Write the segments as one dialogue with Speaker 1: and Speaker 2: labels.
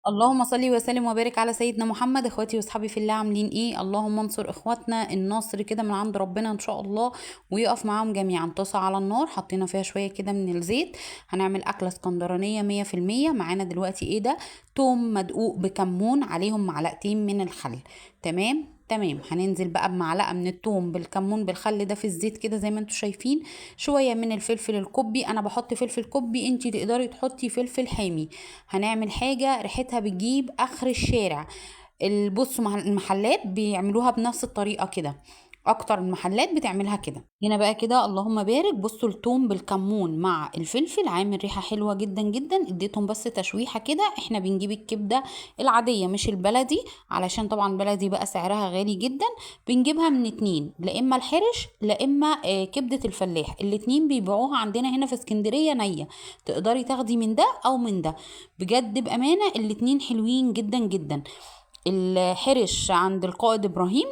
Speaker 1: اللهم صل وسلم وبارك على سيدنا محمد. اخواتي واصحابي في الله عاملين ايه؟ اللهم انصر اخواتنا النصر كده من عند ربنا ان شاء الله، ويقف معاهم جميعا. طاسه على النار حطينا فيها شوية كده من الزيت، هنعمل اكله اسكندرانيه 100%. معانا دلوقتي ايه ده؟ توم مدقوق بكمون، عليهم معلقتين من الخل. تمام تمام. هننزل بقى بمعلقه من التوم بالكمون بالخل ده في الزيت كده زي ما انتم شايفين. شوية من الفلفل الكوبي، انا بحط فلفل كوبي، انتي تقدري تحطي فلفل حامي. هنعمل حاجة ريحتها بتجيب اخر الشارع. بصوا المحلات بيعملوها بنفس الطريقة كده، اكتر المحلات بتعملها كده. هنا بقى كده اللهم بارك. بصوا التوم بالكمون مع الفلفل عامل ريحه حلوة جدا جدا. اديتهم بس تشويحه كده. احنا بنجيب الكبده العادية مش البلدي، علشان طبعا البلدي بقى سعرها غالي جدا. بنجيبها من اتنين، لا اما الحرش لا اما كبده الفلاح. الاتنين بيبيعوها عندنا هنا في اسكندرية نيه، تقدري تاخدي من ده او من ده. بجد بامانه الاتنين حلوين جدا جدا. الحرش عند القائد ابراهيم،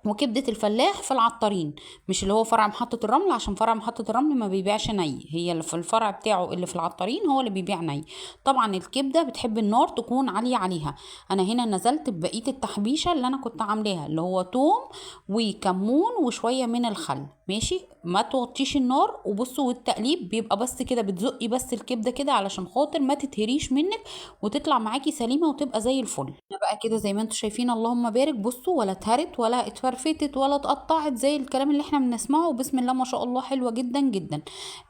Speaker 1: وكبدة الفلاح في العطارين، مش اللي هو فرع محطة الرمل، عشان فرع محطة الرمل ما بيبيعش ني، هي اللي في الفرع بتاعه اللي في العطارين هو اللي بيبيع ني. طبعا الكبدة بتحب النار تكون عالية عليها. انا هنا نزلت ببقية التحبيشة اللي انا كنت عاملاها، اللي هو توم وكمون وشوية من الخل. ماشي، ما توطيش النار. وبصوا والتقليب بيبقى بس كده، بتزقي بس الكبدة كده علشان خاطر ما تتهريش منك وتطلع معاكي سليمة وتبقى زي الفل. هنا بقى كده زي ما انتم شايفين اللهم بارك. بصوا ولا اتهرت ولا اتفرفتت ولا اتقطعت زي الكلام اللي احنا بنسمعه، بسم الله ما شاء الله حلوة جدا جدا.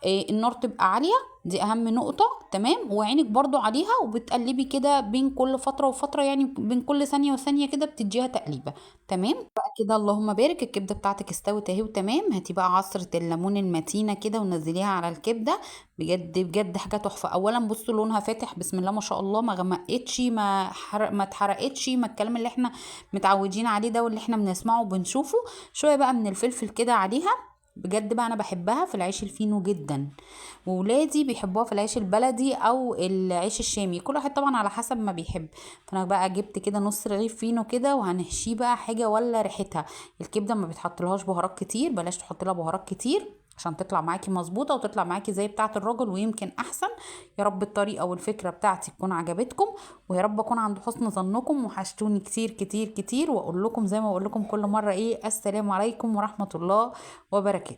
Speaker 1: النار تبقى عالية، دي اهم نقطة. تمام، وعينك برضو عليها، وبتقلبي كده بين كل فترة وفترة، يعني بين كل ثانية وثانية كده بتديها تقليبة. تمام بقى كده اللهم بارك. الكبدة بتاعتك استوت اهي وتمام. هاتي بقى عصرة الليمون المتينة كده ونزليها على الكبدة. بجد بجد حاجة تحفة. اولا بصوا لونها فاتح بسم الله ما شاء الله، ما غمقتش، ما اتحرقتش، ما الكلام اللي احنا متعودين عليه ده واللي احنا بنسمعه وبنشوفه. شوية بقى من الفلفل كده عليها. بجد بقى انا بحبها في العيش الفينو جدا، وولادي بيحبوها في العيش البلدي او العيش الشامي، كل واحد طبعا على حسب ما بيحب. فانا بقى جبت كده نص رغيف فينو كده وهنحشيه بقى حاجة ولا ريحتها. الكبده ما بتحطلهاش بهارات كتير، بلاش تحط لها بهارات كتير عشان تطلع معاكي مظبوطة وتطلع معاكي زي بتاعه الراجل ويمكن احسن. يا رب الطريقة والفكرة بتاعتي تكون عجبتكم، ويا رب اكون عند حسن ظنكم. وحشتوني كتير كتير كتير، واقول لكم زي ما بقول لكم كل مرة ايه، السلام عليكم ورحمة الله وبركاته.